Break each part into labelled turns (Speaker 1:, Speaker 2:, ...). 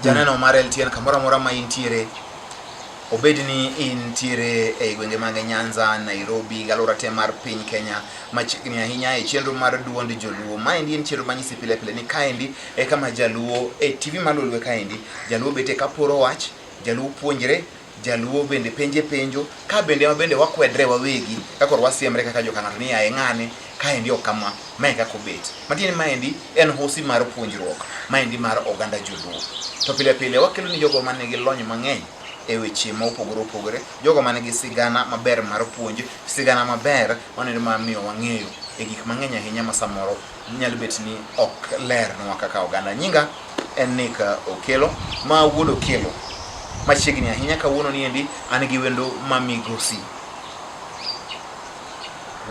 Speaker 1: Janeno mar LTN kamoro amora ma intiere, obed ni intiere e gwenge mag Nyanza, Nairobi, gi alwora te mar piny Kenya machiegni ahinya e chenro mar duond joluo. Maendi en chenro manyisi pile pile ni kaendi e kama jaluo e TV mar Lolwe kaendi, jaluo bete kaporo wach, jaluo puonjre, jaluo bende penje penjo, ka bende ma bende wakwedre wawegi ka koro wasiemre kaka joka ng'ato ni yaye ng'ane kaendi ok kama, mae kaka obet. Matiende ni maendi en hosi mar puonjruok, maendi mar oganda joluo. To pile pile wakelo ni jogo man nigi lony mang'eny e weche ma opogore opogore, jogo man gi sigana maber mar puonj, sigana maber maneno mar miyo wang'eyo e gik mang'eny ahinya ma samoro nyalo bet ni ok lernwa kaka oganda. Nyinga en Nick Okelo ma wuod Okelo. Machiegni ahinya kawuono ni endi an gi wendo ma migosi.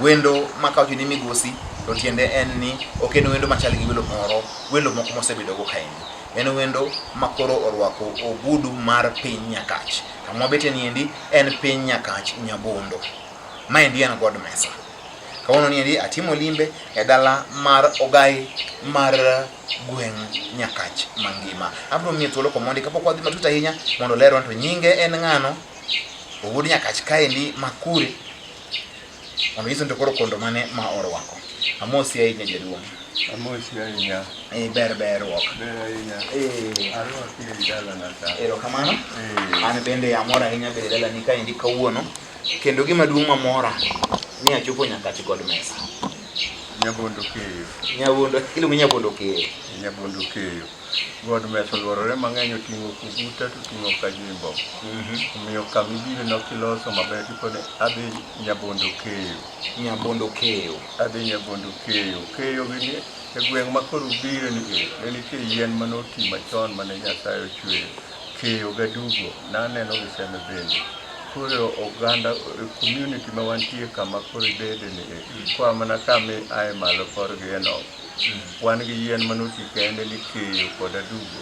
Speaker 1: Wendo ma kawacho ni migosi to tiende en ni ok en wendo machal gi welo moro, welo moko mosebedo go kaendi. En wendo ma koro orwako ogudu mar piny Nyakach. Kama wabete ni endi en piny Nyakach Nyabondo. Maendi en God Mesa. Kawuono ni endi atimo limbe e dala mar Ogai mar gweng' Nyakach mangima. Abiro miye thuolo komondi kapok wadhi matut ahinya mondo olerwa to nyinge en ng'ano, owuod Nyakach kaendi makure, mondo onyiswa ni to koro kondo mane ma orwako. Amosi ahinya jaduong'.
Speaker 2: Amosi ahinya.
Speaker 1: Eh, ber berruok.
Speaker 2: Ber ahinya.
Speaker 1: Eh.
Speaker 2: Arwaki e dalana ka.
Speaker 1: Erokamano.
Speaker 2: Eh.
Speaker 1: An bende amor ahinya bedo e dalani kaendi kawuono. Kendo gima duong' mamora ni achopo Nyakach God Mesa.
Speaker 2: Nyabondo keyo.
Speaker 1: Nyabondo, iluongo Nyabondo keyo.
Speaker 2: Nyabondo keyo. God Mesa olworore mang'eny oting'o Kuguta to oting'o Kajimbo. Omiyo kama ibiro no kiloso maber tiponi adhi Nyabondo keyo.
Speaker 1: Nyabondo keyo.
Speaker 2: Adhi Nyabondo keyo. Keyo gini e gweng' ma koro ubire ni e, ne nitie yien mane oti machon mane Nyasaye ochweyo. Keyo gadugo, naneno gi seme bende. Koro oganda, community ma wantie kama koro ibede ni e, koa mana kama ae malo korgi e no. Wan gi yien mane oti kende ni keyo kod adugo.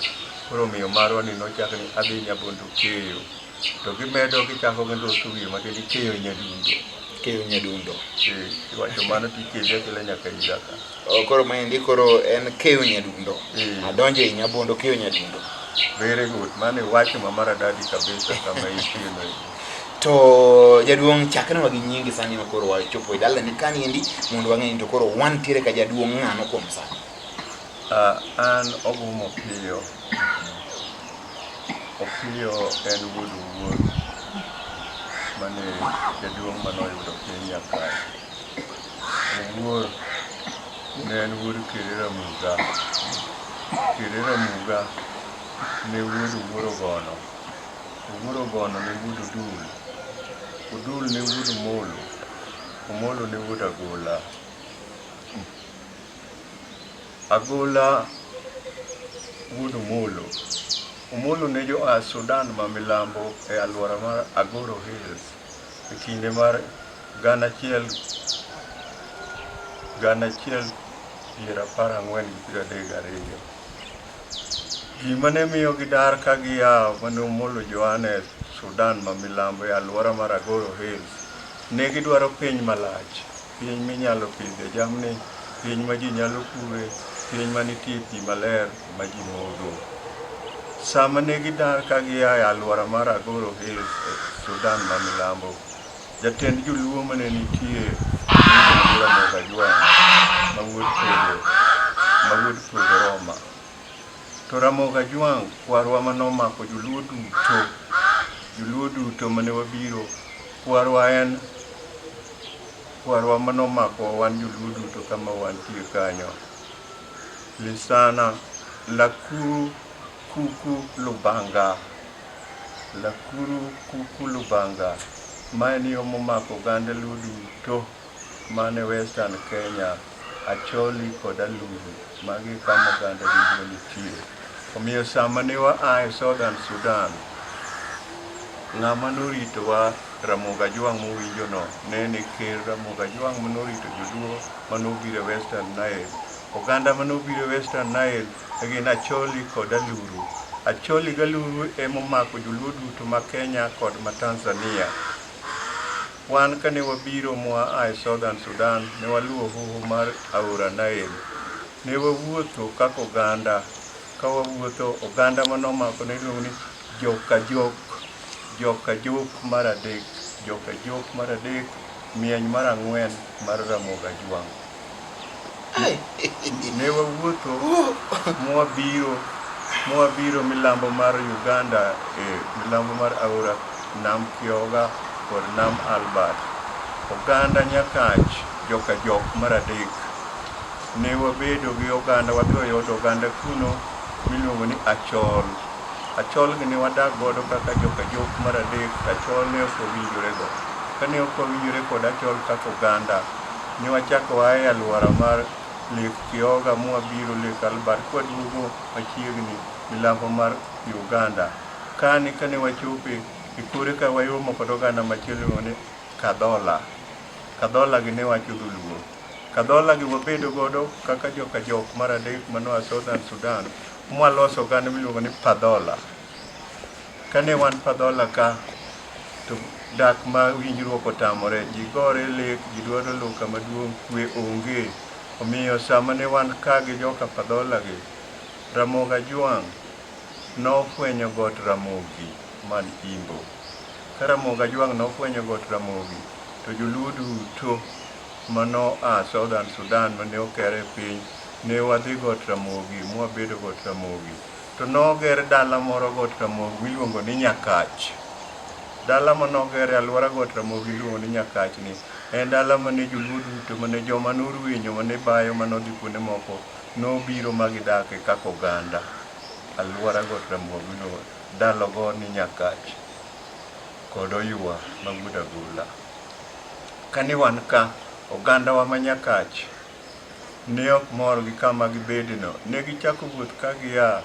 Speaker 2: Koro omiyo marwa ni nochak ni adhi Nyabondo keyo. To gimedo gichako giloso wiye matin ni keyo nyadundo.
Speaker 1: Keyo nyadundo.
Speaker 2: Eh, iwacho mano tikele akela nyaka ira ka.
Speaker 1: Oh, koro maendi koro en keyo nyadundo.
Speaker 2: Eh.
Speaker 1: Adonjo ei Nyabondo keyo nyadundo.
Speaker 2: Very good. Mano iwacho ma maradadi kabisa kama intie no.
Speaker 1: To jaduong' chaknwa gi nyingi sani ma koro wachopo e dalani kani endi mondo wang'e ni to koro wantiere ka jaduong' ng'ano kuom sani.
Speaker 2: Ah, an Ogumo Opiyo. Opiyo en wuod Owuor mane jaduong' mane oyudo piny Nyakach. Owuor ne en wuod Kerera Muga. Kerera Muga ne wuod Owuor Ogono. Owuor Ogono ne wuod Odul. Odul ne wuod Omolo. Omolo ne wuod Agola. Agola wuod Omolo. Omolo ne joa Sudan ma milambo e alwora mar Agoro Hills e kinde mar 1014 32. Gima ne miyo gidar ka gia mane Omolo Johannes Sudan ma milambo e alwora mar Agoro Hills, ne gidwaro piny malach. Piny minyalo pidhe jamni, piny ma ji nyalo pure, piny ma nitie pi maler ma ji modho. Sama ne gidar ka gia e alwora mar Agoro Hills e Sudan ma milambo, jatend joluo mane nitie miluongo ni Ramogi Ajwang' ma wuod Podho, ma wuod Podho Roma. To Ramogi Ajwang' kwarwa ma nomako joluo duto, joluo duto mane wabiro, kwarwa en Kwarwa mane omakowa wan joluo duto kama wantie kanyo. Lisana Lakuru Kuku Lubanga. Lakuru Kuku Lubanga. Ma en yo momako oganda luo duto mane Western Kenya, Acholi kod Aluru. Magi e kama oganda joluo nitie. Omiyo sama ne wa a e Southern Sudan, ng'ama noritowa Ramogi Ajwang' muwinjono ne en e ker Ramogi Ajwang' mane orito joluo mane obiro e Western Nile. Oganda mane obiro e Western Nile ne gin Acholi kod Aluru. Acholi gi Aluru ema omako joluo duto ma Kenya kod ma Tanzania. Wan kane wabiro mwa a e Southern Sudan ne waluwo hoho mar aora Nile. Ne wawuotho kaka oganda. Ka wawuotho, oganda mane omako ne iluongo ni Jokajok, Jokajok mar adek, Jokajok mar adek, mieny mar ang'wen mar Ramogi Ajwang'. Ne wawuotho mwabiro mwabiro milambo mar Uganda e milambo mar aora Nam Kyoga kod Nam Albert. Oganda Nyakach Jokajok mar adek. Ne wabedo gi oganda, wadhi wayudo oganda kuno miluongo ni Achol. Achol gi ne wadak godo kaka Jokajok mar adek, to Achol ne ok wawinjore go. Kane ok wawinjore kod Achol kaka oganda, ne wachako waa e alwora mar Lake Kyoga mwabiro Lake Albert kwaduogo machiegni milambo mar Uganda. Kani kane wachope e kore ka waromo kod oganda machielo iluongo ni Kadhola. Kadhola gi ne wacho dholuo. Kadhola gi wabedo godo kaka joka jok mar adek manoa Southern Sudan mwaloso oganda miluongo ni Padhola. Kane wan Padhola ka to dak ma winjruok otamore, ji gore lek, ji dwaro lowo kama duong', kwe onge. Omiyo sama ne wan ka gi joka Padhola gi, Ramogi Ajwang' nofwenyo got Ramogi man Imbo. Ka Ramogi Ajwang' nofwenyo got Ramogi, to joluo duto manoa Southern Sudan mane okere e piny, ne wadhi got Ramogi mwabedo got Ramogi. To noger dala moro got Ramogi miluongo ni Nyakach. Dala mane oger e alwora got Ramogi iluongo ni Nyakach ni en dala mane joluo duto mane joma norwenyo mane bayo mane odhi kuonde moko nobiro ma gidake kaka oganda. Alwora got Ramogi iluongo dalogo ni Nyakach kod Oywa ma wuod Agola. Kane wan ka, ogandawa ma Nyakach ne ok mor gi kama gibedeno. Ne gichako wuoth ka gia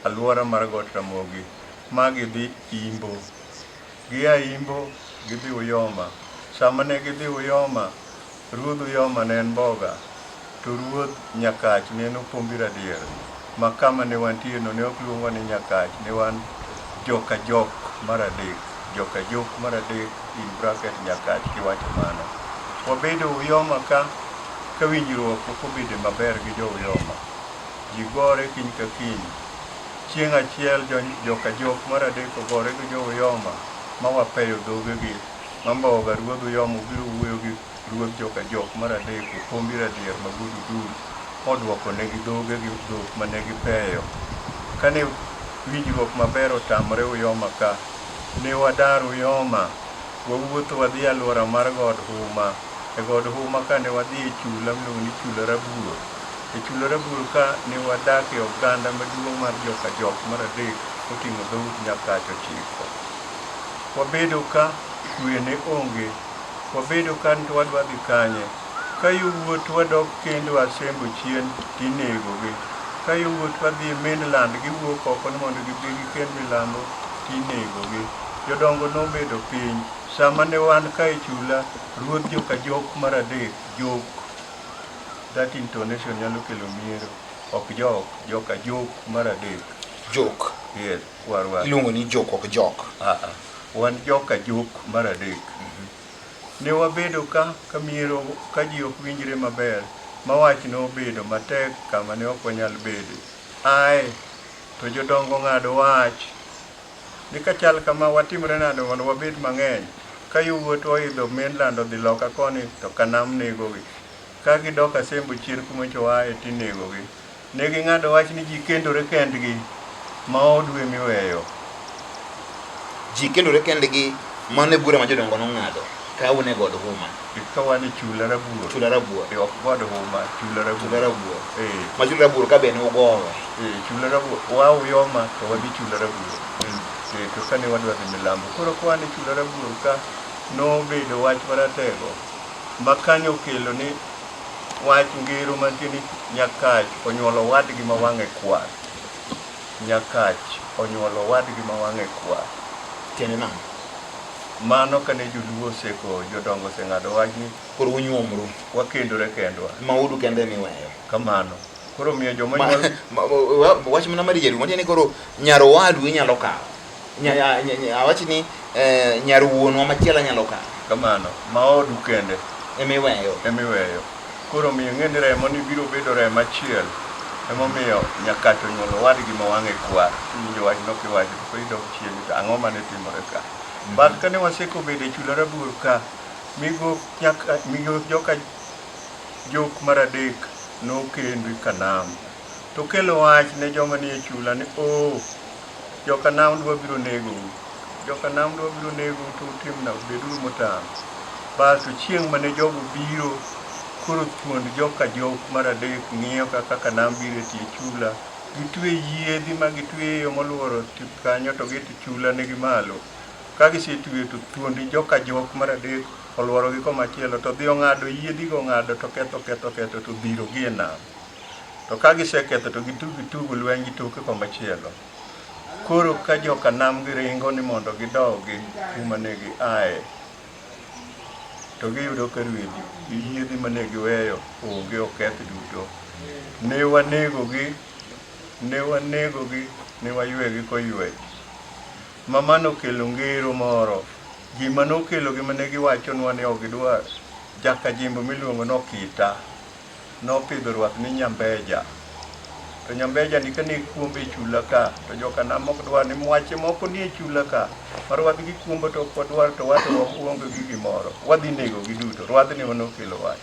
Speaker 2: alwora mar Got Ramogi ma gidhi Imbo. Gia Imbo gidhi Uyoma. Sama ne gidhi Uyoma, ruodh Uyoma ne en Mboga to ruodh Nyakach ne en Opombi Radier ma kama ne wantie no ne ok luongwa ni Nyakach, ne wan joka jok mar adek, joka jok mar adek in bracket Nyakach kiwacho mano. Wabedo Uyoma ka, ka winjruok ok obede maber gi jo Uyoma. Ji gore kiny ka kiny. Chieng' achiel joka jok mar adek ogore gi jo Uyoma ma wapeyo dhogegi ma Mboga ruodh Uyoma obiro wuoyo gi ruodh joka jok mar adek Opombi Radier ma wuod Udul moduoko negi dhogegi dhok mane gipeyo. Kane winjruok maber otamore Uyoma ka, ne wadar Uyoma wawuotho wadhi e alwora mar God Huma. E God Huma ka ne wadhi e chula miluongo ni Chula Rabuor. E Chula Rabuor ka ne wadak e oganda maduong' mar joka jok mar adek moting'o dhout Nyakach ochiko. Wabedo ka kwe ne onge. Wabedo ka to wadwa dhi kanye? Ka yowuotwa dok kendo Asembo chien tinegogi. Ka yowuotwa dhi e mainland giwuok oko ni mondo gibi gikend milambo tinegogi. Jodongo nobedo piny. Sama ne wan ka e chula, ruodh joka Jok mar adek, Jok, that intonation nyalo kelo miero, ok jok, joka Jok mar adek.
Speaker 1: Jok.
Speaker 2: Yes, kwarwa.
Speaker 1: Iluongo ni jok ok jok.
Speaker 2: Ah, ah. Wan joka Jok mar adek. Ne wabedo ka, ka miero, ka ji ok winjre maber, ma wach nobedo matek kama ne ok wanyal bede. Ae, to jodongo ng'ado wach ni ka chal kama watimre nade mondo wabed mang'eny. Ka yowuotwa oidho mainland odhi loka koni to kanam negogi. Ka gidok Asembo chien kuma nyocha waaye to inegogi. Ne ging'ado wach ni ji kendore kendgi ma odu ema iweyo.
Speaker 1: Ji kendore kendgi, mano e bura ma jodongo nong'ado ka un e God Huma.
Speaker 2: Ka wan e Chula Rabuor.
Speaker 1: Chula Rabuor.
Speaker 2: E ok God Huma, Chula Rabuor.
Speaker 1: Chula Rabuor.
Speaker 2: Eh.
Speaker 1: Ma Chula Rabuor ka be ne ugowe.
Speaker 2: Eh, Chula Rabuor. Wa Uyoma to wadhi Chula Rabuor. Eh, to kane wadwa dhi Milambo. Koro ka wan e Chula Rabuor ka nobedo wach maratego ma kanyo okelo ni wach ngero mantie ni Nyakach onyuolo owadgi ma wang'e kwar. Nyakach onyuolo owadgi ma wang'e kwar.
Speaker 1: Tiende nang'o?
Speaker 2: Mano kane joluo oseko jodongo oseng'ado wach ni
Speaker 1: Koro unyuomru.
Speaker 2: Wakendore kendwa.
Speaker 1: Ma udu kende ema iweyo.
Speaker 2: Kamano. Koro omiyo joma nyuol
Speaker 1: Wach mana mar jaruo matiende ni koro nyar owadu inyalo kawo. Awach ni nyar wuonwa machielo anyalo kawo.
Speaker 2: Kamano. Ma odu kende.
Speaker 1: Ema iweyo.
Speaker 2: Ema iweyo. Koro omiyo ing'e ni remo ni biro bedo remo achiel. Emomiyo Nyakach onyuolo owadgi ma wang'e kwar. Iwinjo wachno kiwacho to koro idok chien to ang'o mane timore ka. But kane waseko bedo e chula rabuor ka, migo nyaka migo joka jok mar adek nokend Kanam. To kelo wach ne joma nie chula ni oo joka nam dwa biro negou. Joka nam dwa biro negou to utim na beduru motang'. Bas to chieng' mane jogo biro koro thuond joka jok mar adek ng'iyo kaka Kanam biro e tie chula. Gitwe yiedhi ma gitweyo moluoro kanyo to giti chula nigi malo. Ka gisetweyo to thuond joka jok mar adek olworogi komachielo to dhi ong'ado yiedhigo ong'ado to ketho ketho ketho to dhirogi e nam. To ka giseketho to gitugo gitugo lweny gi toke komachielo. Koro ka joka nam giringo ni mondo gidogi kuma ne giaye to giyudo ka rwedhi gi yiedhi mane giweyo onge oketh duto. Ne wanegogi, ne wanegogi, ne waywegi koywech. Ma mano okelo ngero moro. Gima nokelo gima ne giwachonwa ni ok gidwar jakajimbo miluongo ni Okita nopidho rwath ni Nyambeja. To Nyambeja ni kane kuombe e chula ka to jokanam ok dwar ni mwache moko nie chula ka ma rwadh gi kuombo to ok wadwar to wato waonge gi gimoro. Wadhi nego gi duto. Rwadhni ema nokelo wach.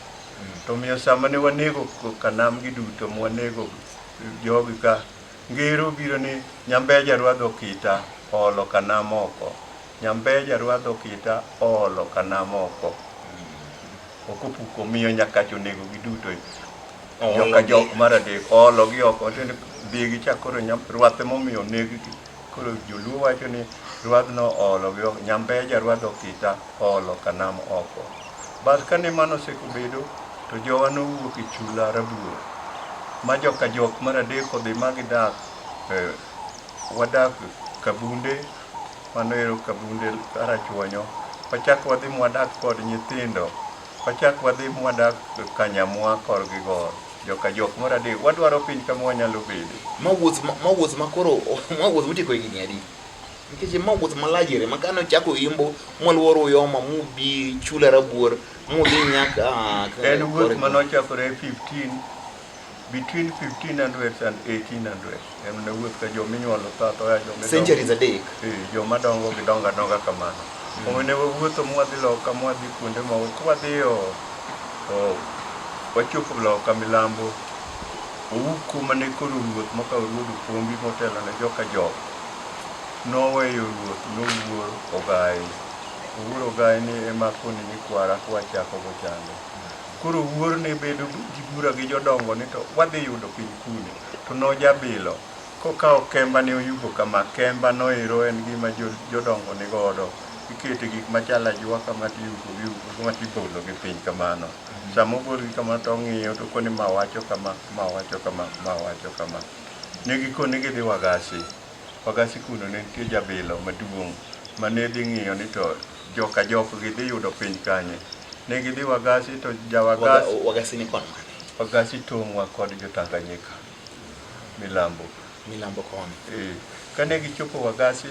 Speaker 2: To omiyo sama ne wanego kanam gi duto mwanego jogi ka ngero biro ni Nyambeja rwadh Okita oolo kanam oko. Nyambeja rwadh Okita oolo kanam oko. Ok opuko omiyo Nyakach onego gi duto. Joka jok mar adek oolo gi oko. Tiende dhi gi cha koro rwath emomiyo oneg gi. Koro joluo wacho ni rwadhno oolo gi oko. Nyambeja rwadh Okita oolo kanam oko. Bas kane mano osebedo to jowa nowuok e chula Rabuor ma joka jok mar adek odhi ma gidak wadak Kabunde mano ero Kabunde Karachuonyo wachak wadhi mwadak kod nyithindo wachak wadhi mwadak Kanyamwa korgi gor joka jok mar adek wadwaro piny kama wanyalo bede.
Speaker 1: Ma wuoth ma wuoth ma koro ma wuoth mutieko higni adi? Nikech ma wuoth malach ere ma kane ochako Imbo mwaluoro Uyoma mubi Chula Rabuor mudhi nyaka
Speaker 2: En wuoth manochakore 15 between 1500 and 1800 en ne wuoth ka joma inyuolo tho athoya joma
Speaker 1: Centuries adek.
Speaker 2: Eh, joma dongo gidongo adonga kamano. Omiyo ne wawuotho mwadhi loka mwadhi kuonde moko kwadhiyo o wachopo loka milambo Ouko mane koro ruoth mokawo ruodh Opombi motelo ne joka jok noweyo ruoth nowuor Ogayi. Owuor Ogayi ni ema koni nyikwara kwachako go chande. Koro wuor ne bedo gi bura gi jodongo ni to wadhi yudo piny kune. To nojabilo kokawo kemba ne oyugo kama kemba noero en gima jodongo ni godo. Ikete gik machalo ajwa kama tiyugo gi kama tibolo gi piny kamano. Sama obol gi kamano to ong'iyo to okoni ma wacho kama, ma wacho kama, ma wacho kama. Ne gikone gidhi Wagasi. Wagasi kuno ne nitie jabilo maduong' mane dhi ng'iyo ni to joka jok gi dhi yudo piny kanye. Ne gidhi Wagasi to ja Wagasi
Speaker 1: Wagasi ni kono mane?
Speaker 2: Wagasi tong'wa kod jo Tanganyika milambo.
Speaker 1: Milambo kono.
Speaker 2: Eh, kane gichopo Wagasi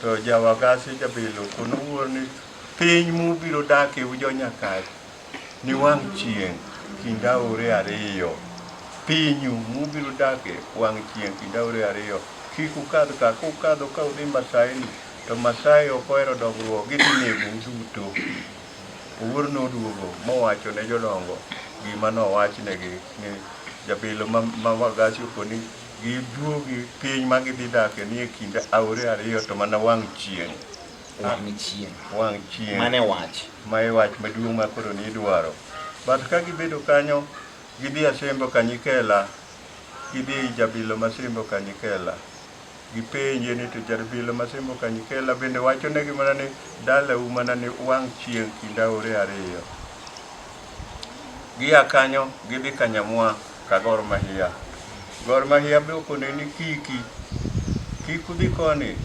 Speaker 2: to ja Wagasi jabilo kono wuor ni piny mubiro dake ujo Nyakach ni wang' chieng' kind aore ariyo. Pinyu mubiro dake wang' chieng' kind aore ariyo. Kik ukadh ka, kukadho ka udhi Masai ni to Masai ok ohero dongruok gidhi negou duto. Owuor noduogo mowacho ne jodongo gima nowachnegi ni jabilo ma, ma Wagasi okoni giduogi piny ma gidhi dake ni e kind aore ariyo to mana wang' chieng'.
Speaker 1: Wang' chieng'.
Speaker 2: Wang' chieng'.
Speaker 1: Mane wach.
Speaker 2: Ma e wach maduong' ma koro nidwaro. But ka gibedo kanyo, gidhi Asembo Kanyikela, gidhi jabilo ma Asembo Kanyikela. Gipenje ni to jabilo ma Asembo Kanyikela bende wachonegi mana ni dalau mana ni wang' chieng' kind aore ariyo. Gia kanyo gidhi Kanyamwa ka Gor Mahia. Gor Mahia be okone ni kiki, kik udhi koni,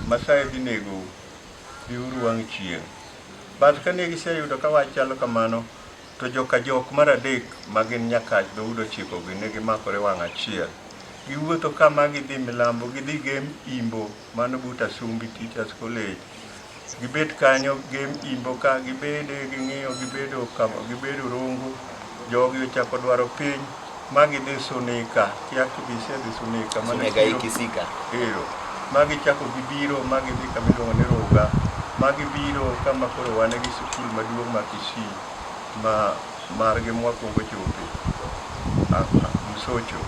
Speaker 2: Masai dhi negou, dhiuru wang' chieng'. But kane giseyudo ka wach chalo kamano, to joka jok mar adek ma gin Nyakach dhoudi ochiko gi ne gimakore wang' achiel. Giwuotho kama gidhi milambo, gidhi Gem Imbo mano but Asumbi Teachers College. Gibet kanyo Gem Imbo ka gibede ging'iyo gibedo kama gibedo Rongo, jogi ochako dwaro piny. Ma gidhi Sunika, kia kibisedhi Sunika. Mano
Speaker 1: Sunika
Speaker 2: chiro-
Speaker 1: Kisika.
Speaker 2: Ero. Ma gichako gibiro ma gidhi kama iluongo ni Ruga. Ma gibiro kama koro wan gi sikul maduong' ma Kisii ma margi mwakwongo chope. Msocho.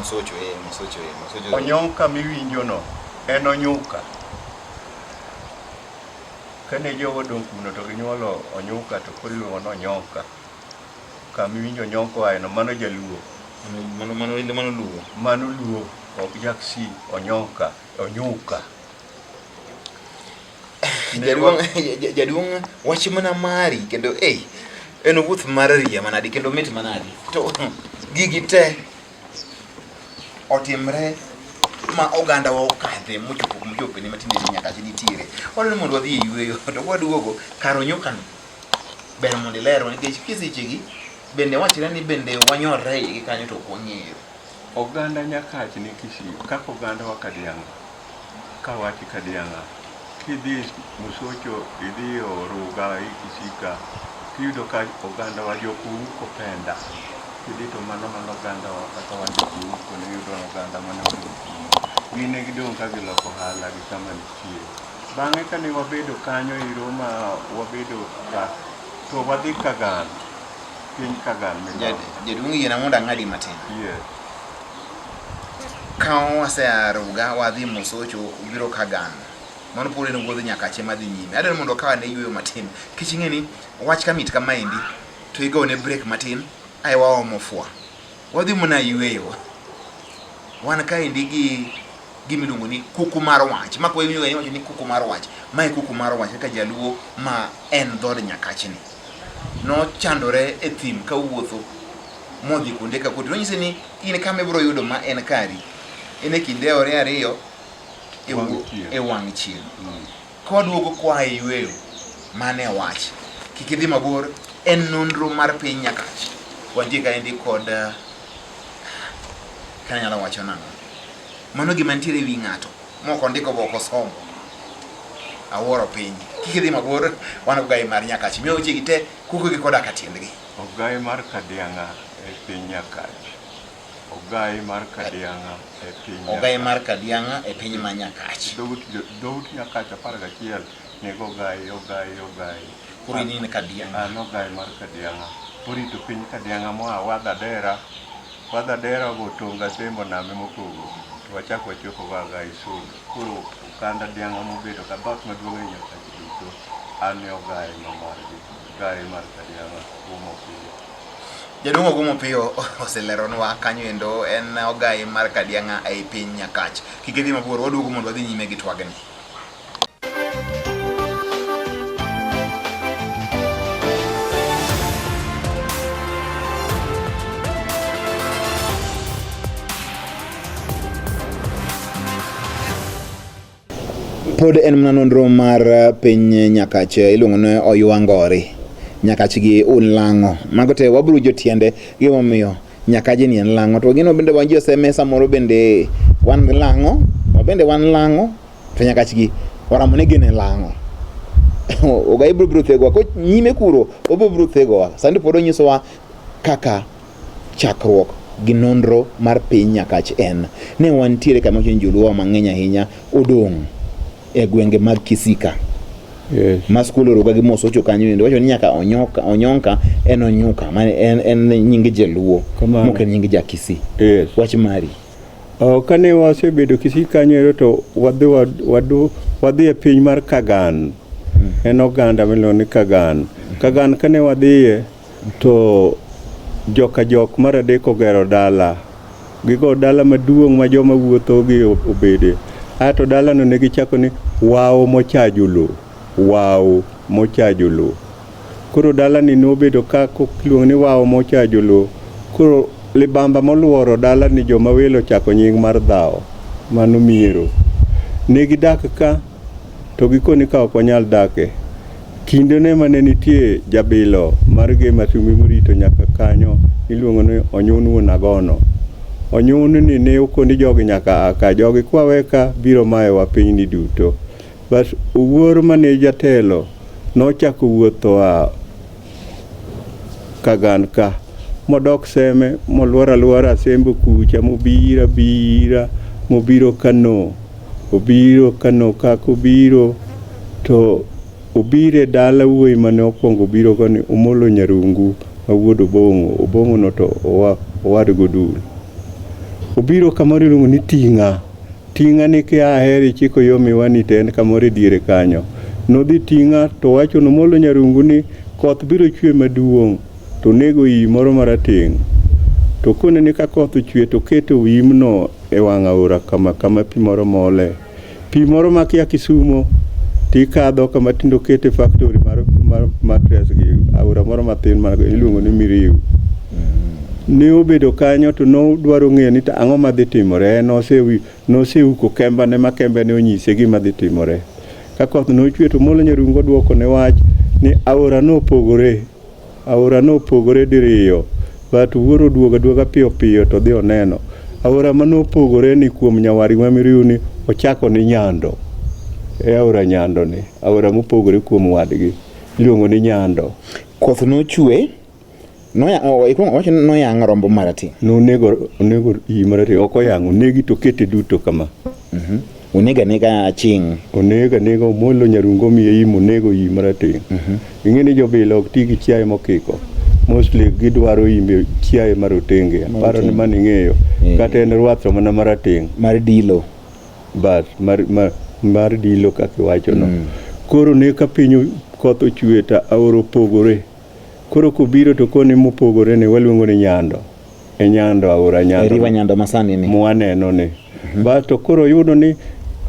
Speaker 1: Msocho eh, Msocho eh, Msocho.
Speaker 2: Onyonka miwinjono en onyuka. Kane jogo odong' kuno to ginyuolo onyuka to koro iluongo ni onyonka. Kama iwinjo onyonka oaeno mano jaluo.
Speaker 1: Mano mano mano luo.
Speaker 2: Mano luo ok jaksi onyonka onyuka.
Speaker 1: Jaduong' jaduong' wach mana mari kendo eh en wuoth mar ria manadi kendo mit manadi. To gigi te otimre ma oganda wa okadhe mochopo kuma ochope ni matinde ni nyaka nitiere. Wadwaro ni mondo wadhi e yueyo to kwaduogo kar onyukano ber mondo ilerwa nikech kisechegi bende wachre ni bende wanyorre e igi kanyo to ok wang'eyo.
Speaker 2: Oganda Nyakach ni Kisii kaka oganda wa Kadiang'a kawach Kadiang'a kidhi Musocho idhi Oruga i Kisii ka tiyudo ka oganda wa jokouko penda kidhi to mano mano oganda wa kaka wan jokouko niyudo oganda mane odong' kuno gin ne gidong' ka giloko ohala gi kama nitie. Bang'e kane wabedo kanyo ero ma wabedo ka to wadhi Kagan piny Kagan milambo.
Speaker 1: Jaduong' yiena mondo ang'adi matin.
Speaker 2: Yes.
Speaker 1: Ka wasea Ruga wadhi Mosocho biro Kagan. Mano pod en wuodh Nyakache madhi nyime. Adwaro mondo wakaw ane yueyo matin. Nikech ing'e ni wach ka mit kamaendi to igone break matin ae waomo fwa. Wadhi mana yueyo. Wan kaendi gi gima iluongo ni kuku mar wach. Ma kwa iwinjo ga iwacho ni kuku mar wach. Mae kuku mar wach kaka jaluo ma en dhood Nyakachni. Nochandore e thim ka wuotho modhi kuonde ka kuonde. Nonyise ni in kama ibiro yudo ma en kari. En e kind aore ariyo e
Speaker 2: Wang' chieng'.
Speaker 1: e wang' chieng'. Kwaduogo kwa e yueyo, mano e wach. Kik idhi mabor, en nonro mar piny Nyakach. Wantie kaendi kod eh, kanyalo wacho nang'o. Mano gima nitiere e wi ng'ato mok ondiko be ok osomo. Awuoro piny. Kik idhi mabor, wan ogai mar Nyakach. Miyo wechegi te kuku gi koda ka tiendgi.
Speaker 2: Ogai mar Kadiang'a e piny Nyakach. Ogai mar Kadiang'a e piny
Speaker 1: Ogai mar Kadiang'a e piny ma Nyakach.
Speaker 2: Dhout, dhout Nyakach 11 nigo ogai, ogai, ogai.
Speaker 1: Koro in in Kadiang'a.
Speaker 2: An ogai mar Kadiang'a. Orito piny Kadiang'a moa Wadhadera. Wadhadera ogo tong' Asembo name mopogo. To wachak wachopo go Agai Sundo. Koro okanda Diang'a mobedo ka dhoot maduong' e Nyakach duto. An e ogai ma margi. Ogai mar Kadiang'a kuom Opiyo.
Speaker 1: Jaduong' Ogumo Piyo oseleronwa kanyo endo en ogai mar Kadiang'a ei piny Nyakach. Kik idhi mabor, waduogo mondo wadhi nyime gi twagni. Pod en mana nonro mar piny Nyakach iluongo ni Oywa Ngori. Nyakach gi un lang'o. Mago te wabiro tiende gimomiyo Nyakaje ni en lang'o. To gino bende wan ji oseme samoro bende wan lang'o, wabende wan lang'o to Nyakach gi oramo ni gin e lang'o. Ogai biro biro thegowa ko nyime kuro obiro biro thegowa. Sani pod onyisowa kaka chakruok gi nonro mar piny Nyakach en ne wantiere kama wacho ni joluo mang'eny ahinya odong' e gwenge mag Kisika.
Speaker 2: Yes.
Speaker 1: Ma skul oruga gi Mosocho kanyo endo wacho ni nyaka onyoka, onyonka en onyuka ma en, en nying jaluo
Speaker 2: Kamano.
Speaker 1: mok en nying ja Kisii.
Speaker 2: Yes.
Speaker 1: Wach mari.
Speaker 2: Oh, kane wasebedo Kisii kanyo ero to wadhi wadhi e piny mar Kagan. En oganda miluongo ni Kagan. Kagan kane wadhiye to joka jok mar adek ogero dala. Gigo dala maduong' ma joma wuotho gi obede. Ato dalano ne gichako ni Wao Mochajo Lowo. Wao Mochajo Lowo. Koro dalani nobedo ka iluongo ni Wao Mochajo Lowo. Koro libamba moluoro dalani joma welo ochako nying mar dhawo. Mano miero. Ne gidak ka to gikoni ka ok wanyal dake. Kindene mane nitie jabilo mar Gem Asumbi morito nyaka kanyo iluongo ni Onyun wuon Agono. Onyun ni ne okoni jogi nyaka a ka, jogi kwawe ka biro mayowa pinyni duto. Bas Owuor mane jatelo nochako wuotho a Kagan ka. Modok Seme, moluoro aluora Asembo kucha, mobiro abira, mobiro Kano. Obiro Kano kaka obiro to obiro e dala wuoyi mane okwongo obiro go ni Omolo Nyarungu ma wuod Obong'o. Obong'o no to owad Godul. Obiro kamoro iluongo ni Ting'a. Ting'a ni kia aheri ichiko yo Miwani to en kamoro e diere kanyo. Nodhi Ting'a to owacho ne Omolo Nyarungu ni koth biro chwe maduong' to onego iyi moro marateng'. To okone ni ka koth ochwe to oketo imno e wang' aora kama kama pi moro mole. Pi moro ma kia Kisumo to ikadho kama tinde okete factory mar mattress gi aora moro mathin ma iluongo ni Miriu. Ne obedo kanyo to nodwaro ng'eyo ni to ang'o madhi timore. En noseuko kembane ma kembane onyise gima dhi timore. Ka koth nochwe to Omolo Nyarungu oduoko ne wach ni aora nopogore. Aora nopogore diriyo. But wuoro oduogo aduoga piyo piyo to dhi oneno. Aora ma nopogore ni kuom nyawargi ma Miriu ni ochako ni Nyando. E aora Nyando ni. Aora mopogore kuom wadgi. Iluongo ni Nyando.
Speaker 1: Koth nochwe. Ikuongo wacho ni noyang'o rombo marateng'.
Speaker 2: Nonego onego iyi marateng'. Ok oyang'o. Onegi to okete duto kama.
Speaker 1: Onego anega aching'.
Speaker 2: Onego anega Omolo Nyarungu omiye im onego iyi marateng'. Ing'e ni jobila ok ti gi chiaye mokiko. Mostly gidwaro imbe chiaye marotenge. Aparo ni mano ing'eyo. Kata en rwath to mana marateng'.
Speaker 1: Mar dilo.
Speaker 2: But mar dilo kaka iwacho no. Koro ne ka piny koth ochwe to aora opogore. Koro kobiro to koni mopogore ni waluongo ni Nyando. E Nyando aora Nyando.
Speaker 1: E river Nyando masani ni.
Speaker 2: Mwaneno ni. Bas to koro yudo ni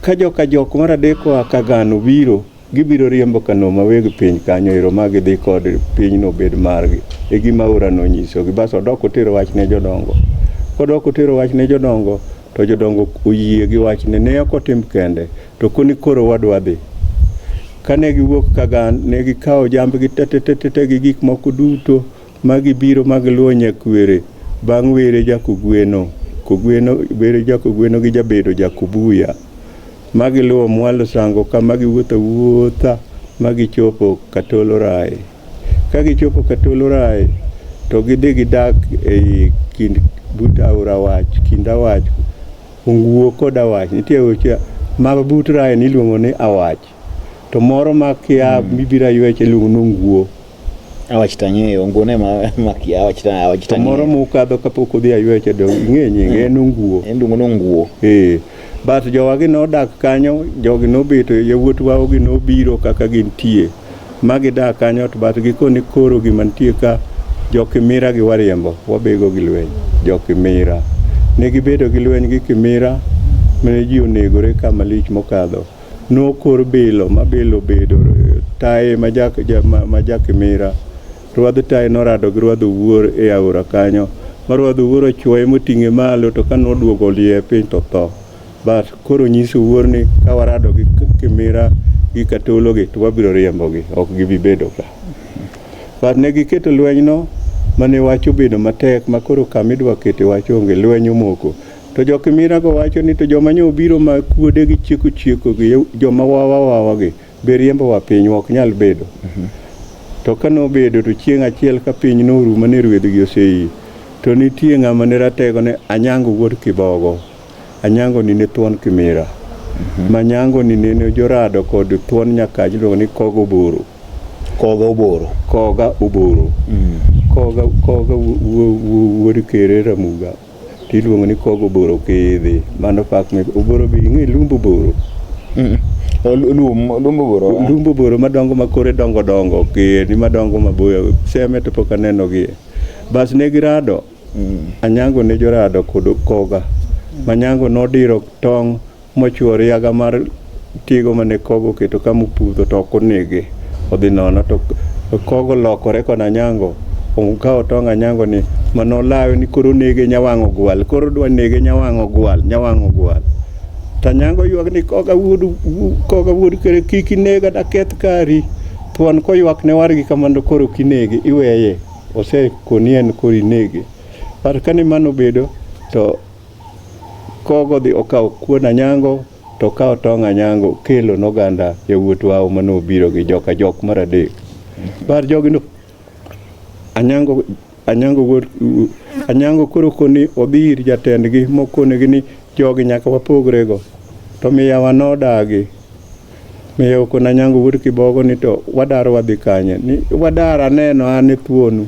Speaker 2: ka joka jok mar adek oa Kagano biro, gibiro riembo Kano ma weg piny kanyo ero ma gidhi kod pinyno bed margi. E gima aora no onyisogi. Bas odok otero wach ne jodongo. Kodok otero wach ne jodongo, to jodongo oyie gi wachne. Ne ok otim kende, to koni koro wadwa dhi. Kane giwuok Kagan, ne gikawo jambgi te te te te gi gik moko duto ma gibiro ma giluwo Nyakwere bang' Were Jakogweno, Kogweno, Were Jakogweno gi Jabedo Jakobuya ma giluwo mwalo Sango kama giwuotho awuotha ma gichopo Katolo Rai. Ka gichopo Katolo Rai to gidhi gidak ei kind but aora Awach, kind Awach, Onguo kod Awach. Nitie weche ma but Rai ni iluongo ni Awach. To moro ma kia mibiro ayweche iluongo ni Onguo.
Speaker 1: Awach tang'eyo, Onguo ne ma kia, awach ta, awach
Speaker 2: To moro
Speaker 1: tang'eyo.
Speaker 2: mukadho kapok udhi ayweche do ing'e nyinge en Onguo.
Speaker 1: En iluongo ni Onguo.
Speaker 2: But jowagi nodak kanyo, jogi nobeto yawuot wawogi nobiro kaka gintie. Ma gidak kanyo to but gikoni koro gima nitie ka jokimira gi wariembo, wabego gi lweny. Jokimira. Ne gibedo gi lweny gi Kimira mane ji onegore kama lich mokadho. Nokor bilo ma bilo obedo taye ma jakimira. Rwadh taye norado gi rwadh owuor e aora kanyo. Ma rwadh owuor ochuoye moting'e malo to ka noduogo olie piny to tho. But koro nyiso owuor ni ka warado gi Kimira gi Katolo gi to wabiro riembogi, ok gibi bedo ka. But ne giketo lweny no mane wach obedo matek ma koro kama idwa kete wach onge, lweny omoko. To jo Kimira go wacho ni to joma nyo obiro ma kuode gi chieko chieko gi joma wawa wawa gi be riembowa pinywa ok nyal bedo. To ka nobedo to chieng' achiel ka piny noru mane rwedhgi osei to nitie ng'ama ne ratego ne Anyango wuod Kibogo. Anyango ni ne thuon Kimira. Manyango ni nene jorado kod thuon Nyakach iluongo ni Koga Oboro.
Speaker 1: Koga Oboro.
Speaker 2: Koga Oboro. Koga wuod Kere Ramuga. Tiluongo ni Koga Oboro kidhi. Mano pak me Oboro be ing'e lumb Oboro.
Speaker 1: Lum Oboro.
Speaker 2: Lumb Oboro madongo ma kore dongo dongo keni madongo maboyo. Seme to pok aneno gi. Bas ne girado. Anyango ne jorado kod Koga. Manyango nodiro tong' mochuo riaga mar tigo mane Koga oketo kama opudho to ok onege. Odhi nono to Koga olokore kod Anyango. Okawo tong' Anyango ni manolawe ni koro onege nyawang' ogwal. Koro odwa nege nyawang' ogwal, nyawang' ogwal. To Anyango ywak ni Koga wuod, Koga wuod kere kik inega daketh kari. Thuon koywak ne wargi kamano koro ok inege, iweye. Osekoni en koro inege. But kane mano obedo to Kogo dhi okawo kuon Anyango to okawo tong' Anyango kelo noganda yawuot wao mane obiro gi joka jok mar adek. But jogi no Anyango Anyango wuod Anyango koro koni odhi ir jatendgi mokonegi ni jogi nyaka wapogrego. To miyawa nodagi. Miyo okon Anyango wuod Kibogo ni to wadar wadhi kanye? Ni wadar aneno an e thuonu.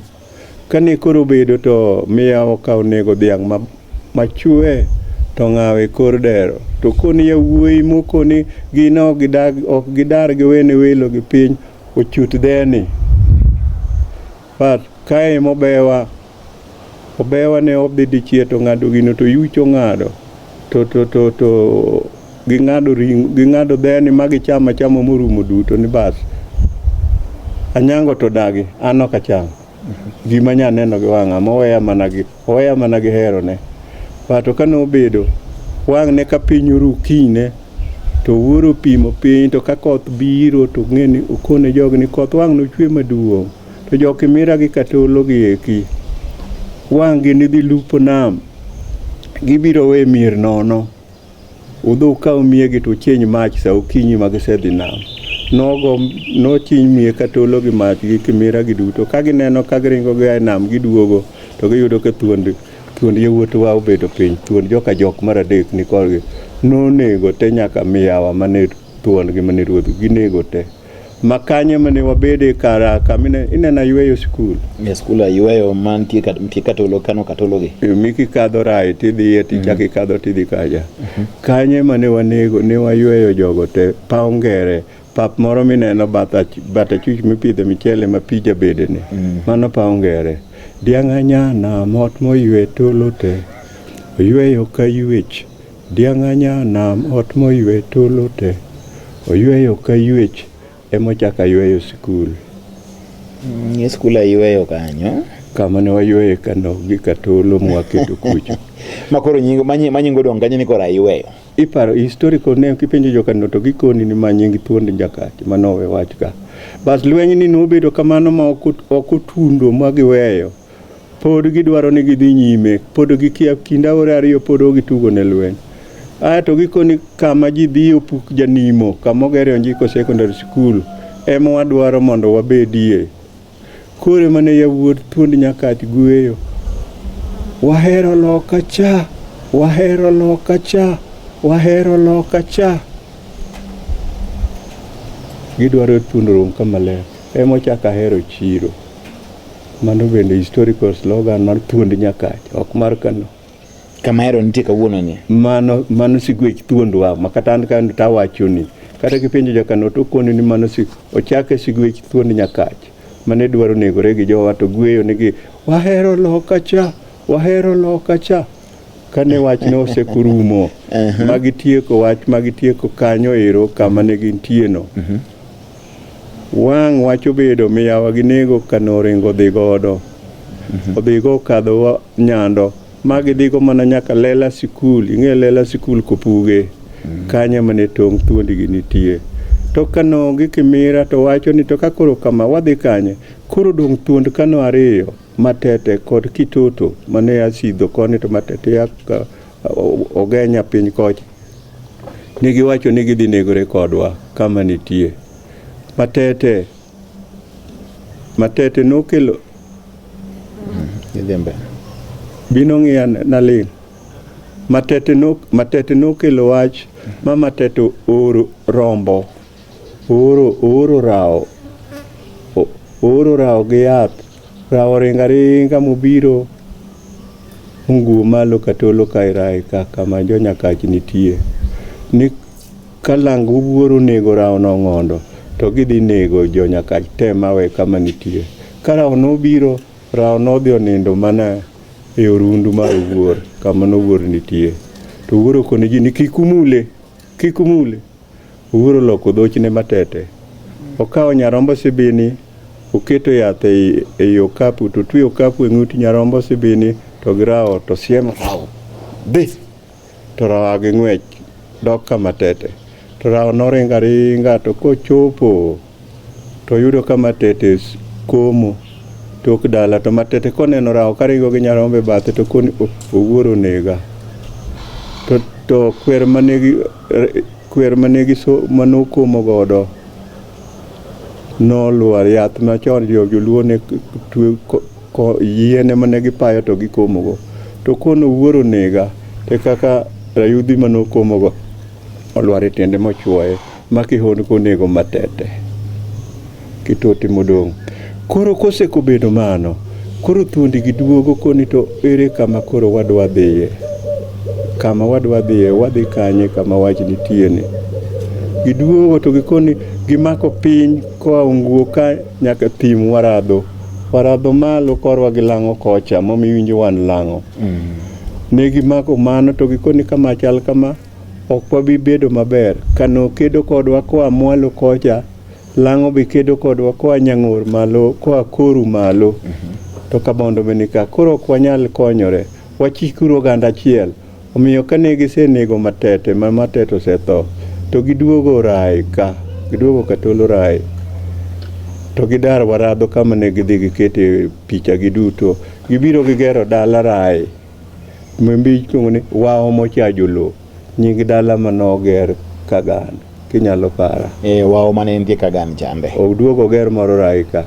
Speaker 2: Kane koro obedo to miyawa okawo nego dhiang' ma machwe to ng'awo e kor dero. To koni yawuoyi mokoni gin ok gidag ok gidar giwene welo gi piny ochut dheni. But kae mobewa obewa ne odhi dichiel to ng'ado gino to yuch ong'ado to to to to ging'ado ring ging'ado dheni ma gichamo achama morumo duto ni bas. Anyango to dagi an ok acham. Gima nya neno gi wang'a moweya mana gi oweya mana gi herone. But to kane obedo wang'ne ka piny oru kinyne to wuoro opimo piny to ka koth biro to ng'e ni okone jogi ni koth wang' nochwe maduong'. To jo Kimira gi Katolo gi eki wang' gi nidhi lupo nam gibiro we mier nono. Udhi ukaw miegi to uchiny mach sa okinyi ma gisedhi nam. Nogo nochiny mie Katolo gi mach gi Kimira gi duto. Ka gineno ka giringo gia e nam giduogo to giyudo ka thuond thuond yawuotwa obedo piny. Thuond joka jok mar adek ni korgi. Nonego te nyaka miyawa mane thuon gi mane ruodh ginego te. Ma kanyo mane wabede kara kamine ineno ayweyo skul.
Speaker 1: E skul ayweyo mantie nitie Katolo kano Katolo gi.
Speaker 2: Mi kikadho rai tidhiye tichako ikadho tidhi kacha. Kanyo ema ne wanego ne wayweyo jogo te paw ngere pap moro mineno bath achich mipidhe michele ma pi jabedene. Mano paw ngere. Dhiang' anyana mot moywe tolo te. Oyweyo ka ywech. Dhiang' anya nam ot moywe tolo te. Oyweyo ka ywech emochako ayweyo sikul.
Speaker 1: E skul ayweyo kanyo.
Speaker 2: Kama ne wayweyo kano gi katolo mwaketo kucho.
Speaker 1: Ma koro nying ma nying odong' kanyo ni koro ayweyo.
Speaker 2: Iparo historical name kipenjo jokano to gikoni ni ma nying thuond Nyakach manowe wach ka. Bas lweny ni nobedo kamano ma ok otundo ma giweyo. Pod gidwaro ni gidhi nyime, pod gikia kind aore ariyo pod ok gitugo ne lweny. Ae to gikoni kama ji dhi opuk janimo, kama ogere Onjiko Secondary School ema wadwaro mondo wabedie. Koro ema ne yawuot thuond Nyakach gweyo. Wahero loka cha, wahero loka cha, wahero loka cha. Gidwaro thuond rom kama ler. Ema ochako ahero chiro. Mano bende historical slogan mar thuond Nyakach, ok mar Kano.
Speaker 1: Kama hero nitie kawuono ni.
Speaker 2: Mano mano sigwech thuondwa ma kata an ka to awachoni. Kata kipenjo jakano to okoni ni mano si ochake sigwech thuond Nyakach mane dwaro negore gi jowa to gweyo nigi wahero loka cha, wahero loka cha. Kane wachno osekurumo ma gitieko wach ma gitieko kanyo ero kama ne gintie no. Wang' wach obedo miyawa gi nego kano oringo odhi godo. Odhigo okadho Nyando ma gidhigo mana nyaka Lela sikul. Ing'e Lela sikul Kopuge. Kanyo mane tong' thuondi gi nitie. To Kano gi Kimira to wacho ni to ka koro kama wadhi kanye? Koro dong' thuond Kano ariyo, Matete kod Kitoto mane ya Sidho koni to Matete ya Ogenya piny kocha. Ne giwacho ni gidhi negore kodwa kama nitie. Matete Matete nokelo
Speaker 1: Idhi mbele.
Speaker 2: bino ng'iya naling'. Matete no Matete nokelo wach ma Matete ooro rombo ooro ooro rawo ooro rawo gi yath rawo oringo aringa mobiro onguo malo Katolo ka Irae ka kama jo Nyakach nitie ni ka lang wuoro onego rawo no ong'ondo to gidhi nego jo Nyakach te mawe kama nitie. Ka rawo nobiro, rawo nodhi onindo mana e orundu mar Owuor kama nowuor nitie. To Owuor okone ji ni kik umule, kik umule. Owuor oloko dhochne matete. Okawo nyarombo sibini, oketo yath ei, ei okapu to otweyo okapu e ng'ut nyarombo sibini to gi rawo to siemo rawo dhi to rawo gi ng'wech dok kama tete. To rawo noringo aringa to kochopo to oyudo ka Matete komo tok dala to Matete koneno rawo karingo gi nyarombo e bathe to koni owuoro onega. To kwer mane gi kwer mane gi so manokomo godo nolwar yath machon joluo ne twe yien ema ne gipayo to gikomogo. To kono wuoro nega te kaka rayudhi mane okomogo olwar e tiende mochuoye ma kihondko onego Matete kitote modong'. Koro kosekobedo mano, koro thuondi gi duogo koni to ere kama koro wadwa dhiye? Kama wadwa dhiye, wadhi kanye kama wach nitie ni? Giduogo to gikoni gimako piny koa Unguo ka nyaka thim Waradho. Waradho malo korwa gi Lang'o kocha momiyo iwinjo wan Lang'o. Ne gimako mano to gikoni kama chal kama ok wabi bedo maber. Kano kedo kodwa koa mwalo kocha, Lang'o be kedo kodwa koa Nyang'or malo, koa Koru malo. To Kabondo be nika. Koro ok wanyal konyore. Wachikuru oganda achiel. Omiyo kane gisenego Matete ma Matete osetho, to giduogo Rai ka, giduogo Katolo Rai. To gidar Waradho kama ne gidhi gikete picha gi duto. Gibiro gigero dala Rai. Membi iluongo ni Wao Mochajo Lowo. Nying dala manoger Kagan, kinyalo para.
Speaker 1: E, wao mane nitie Kagan chande.
Speaker 2: Oduogo oger moro Rai ka.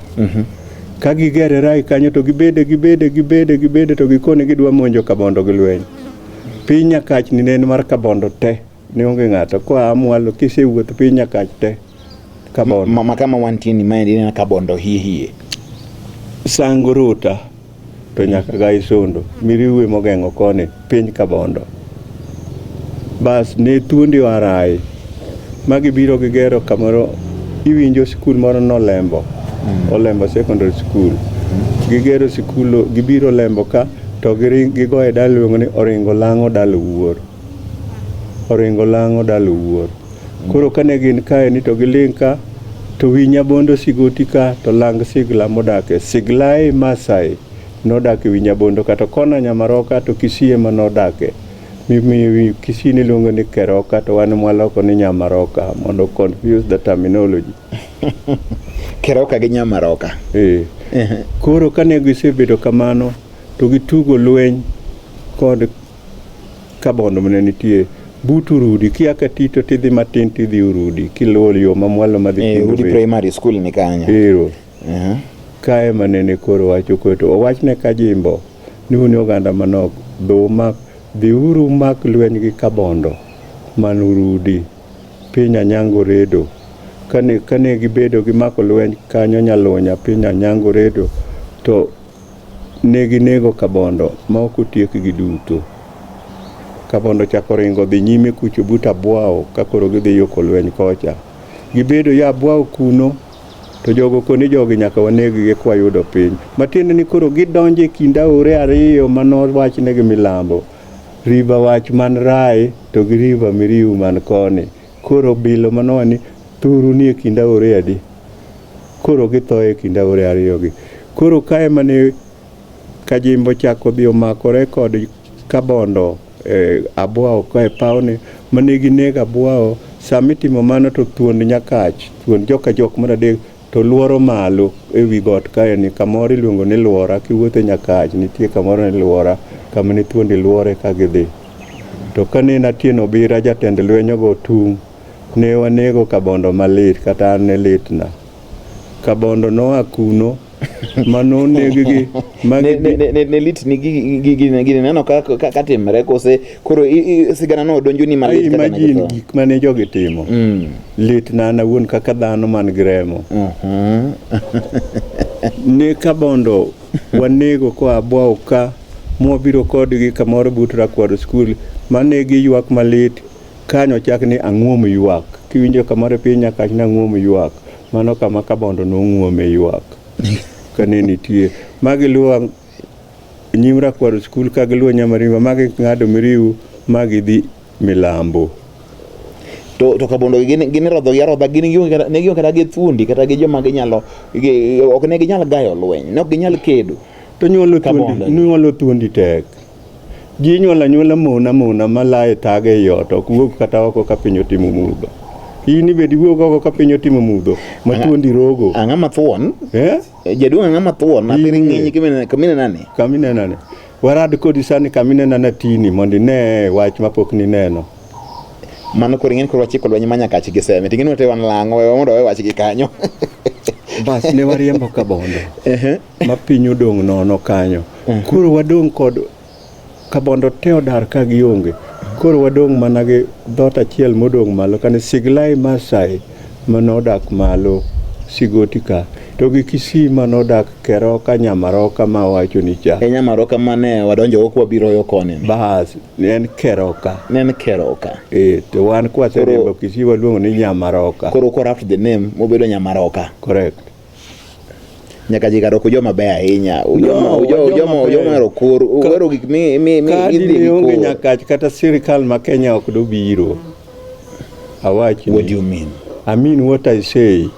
Speaker 2: Ka gigere Rai kanyo to gibede gibede gibede gibede to gikone gidwa monjo Kabondo gi lweny. Piny Nyakach ni ne en mar Kabondo te. Ne onge ng'ato. Koa mwalo kisewuotho piny Nyakach te. Kabondo.
Speaker 1: Ma kama wantie ni maendi en Kabondo hie hie.
Speaker 2: Sango Ruta to nyaka ga Isondo. Miriwe mogeng'o koni piny Kabondo. Bas ne thuondi oa Rai ma gibiro gigero kamoro iwinjo sikul moro nolembo Olembo Secondary School. Gigero sikul gibiro Olembo ka to gigoye dala iluongo ni Oringo Lang'o Dala Owuor. Oringo Lang'o Dala Owuor. Koro kane gin kae ni to giling' ka to wi Nyabondo Sigoti ka to lang Sigla modake. Siglai Masai nodak e wi Nyabondo kata kona Nyamaroka to Kisii ema nodake. Mi Kisii niluongo ni Keroka to wan mwaloko ni Nyamaroka mondo confuse the terminology.
Speaker 1: Keroka gi Nyamaroka.
Speaker 2: Eh. Koro kane gisebedo kamano to gitugo lweny kod Kabondo mane nitie but Urudi kia Katito tidhi matin tidhi Urudi kiluwo yo mamwalo madhi
Speaker 1: Eh,
Speaker 2: Kendu
Speaker 1: Urudi
Speaker 2: Bay.
Speaker 1: Primary School ni kanyo.
Speaker 2: Ero.
Speaker 1: Aha.
Speaker 2: Kae manene koro wach oketo owachne Kajimbo ni un oganda manok dhu mak dhiuru mak lweny gi Kabondo man Urudi piny Anyango Redo kane gibedo gimako lweny kanyo Nyalunya piny Anyango Redo to ne ginego Kabondo ma ok otiekgi duto. Kabondo ochako ringo dhi nyime kucho but Abwao ka koro gidhi yoko lweny kocha. Gibedo ya Abwao kuno to jogo koni jogi nyaka waneg-gi kwayudo piny. Matiende ni koro gidonjo e kind aore ariyo manowachnegi milambo. River Wach man Rai to gi River Miriu man koni. Koro bilo manowa ni thuru ni e kind aore adi? Koro githo e kind aore ariyogi. Koro kae mane Kajimbo chako dhi omakore kod Kabondo e Abwao ka e pawne mane ginego Abwao. Sama itimo mano to thuond Nyakach, thuond joka jok mar adek to luoro malo e wi got kae ni kamoro iluongo ni Luora. Kiwuotho e Nyakach nitie kamoro ni Luora kama ne thuondi luore ka gidhi. To kane Atieno Obira jatend lweny ogo tung' ne wanego Kabondo malit kata an ne litna. Kabondo noa kuno manoneg-gi ma
Speaker 1: Ne, ne, ne, ne lit ni gini neno ka timre kose koro sigana no donjo ni malit kaka ne
Speaker 2: imagine
Speaker 1: githo.
Speaker 2: gik mane jogi timo. Lit na an awuon kaka dhano man gi remo. Ne Kabondo wanego koa Abwao ka mwabiro kodgi kamoro but Rakwaro skul mane giywak malit kanyo chak ni ang'uom ywak. Kiwinjo kamoro e piny Nyakach ni ang'uom ywak, mano kama Kabondo nong'uome ywak kane nitie. Ma giluwo nyim Rakwaro skul ka giluwo Nyamarimba ma ging'ado Miriu ma gidhi milambo.
Speaker 1: To Kabondo gin irodho gi arodha, gin ne gionge kata gi thuondi kata gi joma ginyalo, ok ne ginyal gayo lweny, ne ok ginyal kedo.
Speaker 2: To nyuolo thuondi tek. Ji inyuolo anyuola mon amona ma laye thage ei ot, ok wuog kata oko ka piny otimo mudho. In ibed iwuog oko ka piny otimo mudho, ma thuondi rogo.
Speaker 1: Ang'a ma thuon?
Speaker 2: Eh?
Speaker 1: Jaduong' ang'a ma thuon? Apiri ng'inyi kaminena ni.
Speaker 2: Kaminena ni. Warad kodi sani kaminena na tini mondo ine wach mapok nineno.
Speaker 1: Mano koro ing'eni koro wachiko lweny ma Nyakach gi Seme. Ting'eni wate wan lang'o, wewa mondo wawe wach gi kanyo.
Speaker 2: Bas ne wariembo Kabondo ma piny odong' nono kanyo. Koro wadong' kod Kabondo te odar ka gionge. Koro wadong' mana gi dhoot achiel modong' malo kane Siglai Masai manodak malo Sigoti ka to gi Kisii manodak Keroka Nyamaroka ma awacho ni cha.
Speaker 1: E Nyamaroka mane wadonjo go kwabiro yo koni.
Speaker 2: Bas ne en Keroka.
Speaker 1: Ne en Keroka.
Speaker 2: Eh, to wan kwaseriembo Kisii waluongo ni Nyamaroka.
Speaker 1: Koro corrupt the name mobedo Nyamaroka.
Speaker 2: Correct.
Speaker 1: Nyaka ji kar ok ujoma ber ahinya. Ujoma
Speaker 2: No,
Speaker 1: ujoma
Speaker 2: wajoma
Speaker 1: ujoma
Speaker 2: ber.
Speaker 1: ujoma ero kor uwero gik mi mi mi
Speaker 2: Ka
Speaker 1: idhi
Speaker 2: dine
Speaker 1: gi
Speaker 2: onge
Speaker 1: kor.
Speaker 2: Nyakach kata sirikal ma Kenya ok dobiro. Awachni.
Speaker 1: What do you mean?
Speaker 2: I mean what I say.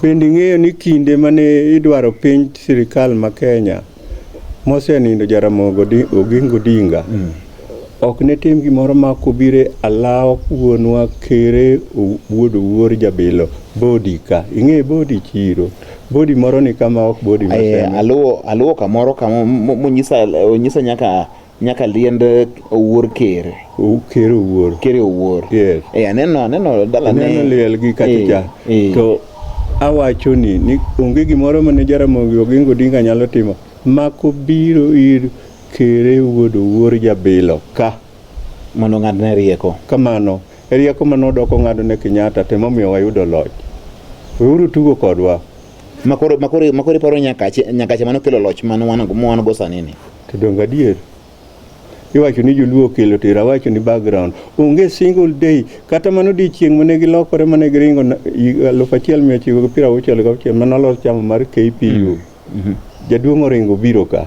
Speaker 2: Bende ing'eyo ni kinde mane idwaro piny sirikal ma Kenya mosenindo Jaramogi Oginga Odinga ok ne tim gimoro ma ok obiro alawo wuonwa Kere wuod Owuor Jabilo bodi ka. Ing'e bodi chiro. Bodi moro ni kama ok bodi
Speaker 1: Eh,
Speaker 2: maseme.
Speaker 1: aluwo aluwo kamoro kama monyisa onyisa nyaka nyaka liend Owuor Kere.
Speaker 2: Kere Owuor.
Speaker 1: Kere Owuor.
Speaker 2: Yes.
Speaker 1: Eh, aneno aneno dalane.
Speaker 2: Aneno liel gi kacha cha.
Speaker 1: Eh, eh.
Speaker 2: To awacho ni ni onge gimoro mane Jaramogi Oginga Odinga nyalo timo mak obiro ir Kere wuod Owuor Jabilo ka.
Speaker 1: Mondo ong'adne rieko.
Speaker 2: Kamano e rieko mane odok ong'ado ne Kenyatta to emomiyo wayudo loch. Weuru tugo kodwa.
Speaker 1: Makoro makoro makoro iparo Nyakache Nyakache mane okelo loch mane wan wan go sani ni.
Speaker 2: To donge adier? Iwacho ni joluo okelo tero, awacho ni background. Onge single day, kata mano odiechieng' mane gilokore mane giringo 1966 mane olos chama mar KPU. Jaduong' oringo biro ka.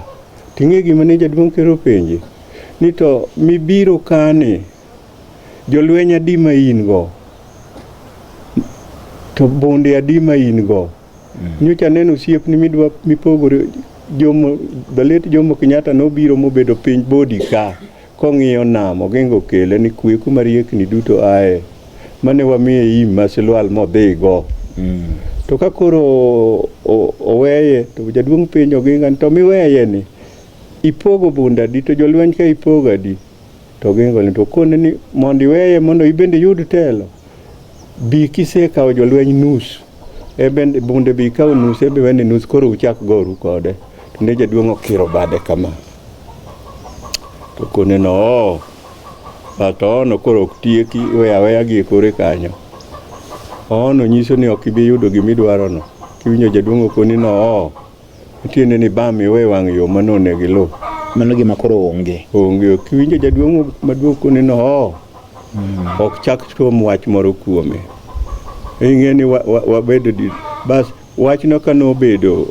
Speaker 2: Ting'e gima ne jaduong' ker openje? Ni to mibiro kani, jolweny adi ma in go? To bunde adi ma in go? Nyocha aneno osiepni midwa mipogore Jomo, the late Jomo Kenyatta nobiro mobedo piny bodi ka kong'iyo nam Oginga okele ni kwe kuma riekni duto aye mane wamiye im ma silwal modhigo. To ka koro oweye to jaduong' penjo Oginga ni to miweye ni ipogo bunda adi to jolweny ka ipogo adi? To Oginga ni to kone ni mondo iweye mondo ibende iyud telo bi kisekawo jolweny nus eben bunde bi ikaw nus ebe wene nus koro uchak goru kode. To ne jaduong' okiro bade kama. To kone no oo to ono koro ok tieki we aweya gi e kore kanyo. Ono nyiso ni ok ibi yudo gimidwarono. Kiwinjo jaduong' okoni no oo tiende ni bam iwe wang' yo mano onego iluw.
Speaker 1: Mano gima koro onge.
Speaker 2: Onge. Kiwinjo jaduong' maduong' koni no oo ok chak tuom wach moro kuome. Ing'e ni wabedo bas wachno ka nobedo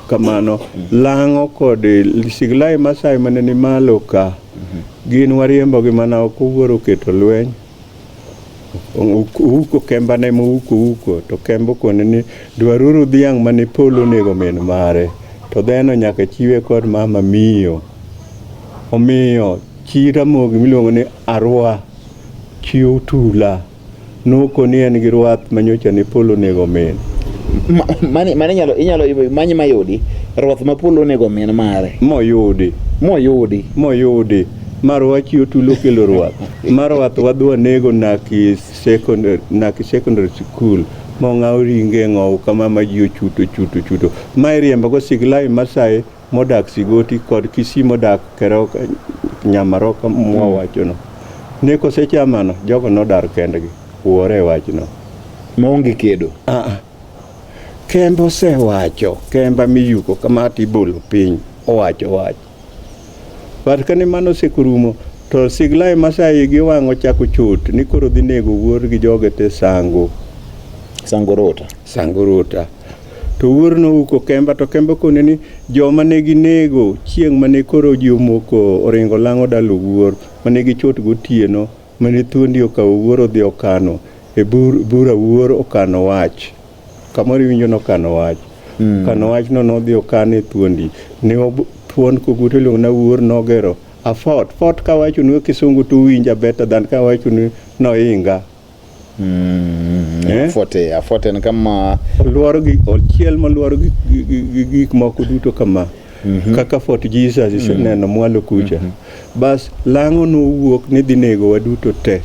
Speaker 2: kamano lang'o kod Siglai Masai mane ni malo ka gin wariembo gi mana ok owuoro keto lweny ouko kemba ne mouko uko to kemba okone ni dwaruru dhiang' mane polo onego min mare to dheno nyaka chiwe kod mama miyo. Omiyo chi Ramogi miluongo ni Arua chi Otula nokoni en gi rwath manyocha ne polo onego min.
Speaker 1: Mane mane inyalo inyalo many mayudi rwath ma polo onego min mare.
Speaker 2: Moyudi.
Speaker 1: Moyudi.
Speaker 2: Moyudi. Mar wachi Otulo kelo rwath. Mar rwath wadhi wanego Naki secondary, Naki secondary school mong'aw ringe ng'ow kama ma ji ochuto chuto chuto. Ma iriembo go Siglai Masai modak Sigoti kod Kisii modak Keroka Nyamaroka mwawachono. Ne kosechamano, jogo nodar kendgi. Wuore e wachno.
Speaker 1: Maonge kedo.
Speaker 2: Ah, Kemba osewacho, kemba miyuko kama tibolo piny, owacho wach. But kane mano osekorumo, to Siglai Masai gi wang' ochako chot ni koro dhi nego wuor gi joge te Sango.
Speaker 1: Sango Rota.
Speaker 2: Sango Rota. To wuor nouko Kemba, to Kemba kone ni joma ne ginego chieng' mane koro ji omoko oringo lang'o dalo wuor, mane gichot gotieno, mane thuondi okawo wuor odhi okano e bur awuor okano wach. Kamoro iwinjo nokano wach. Kano wach no nodhi okano e thuondi. Ne thuon koguto iluongo ni awuor nogero a fort. Fort kawachonu e kisungu to uwinja better than kawachonu noinga.
Speaker 1: Eh? Afote, afote en kama
Speaker 2: Olworo gi ochiel moluoro gi, gi gik moko duto kama. Kaka Fort Jesus iseneno mwalo kucha. Bas lang'o nowuok ni dhi nego waduto te.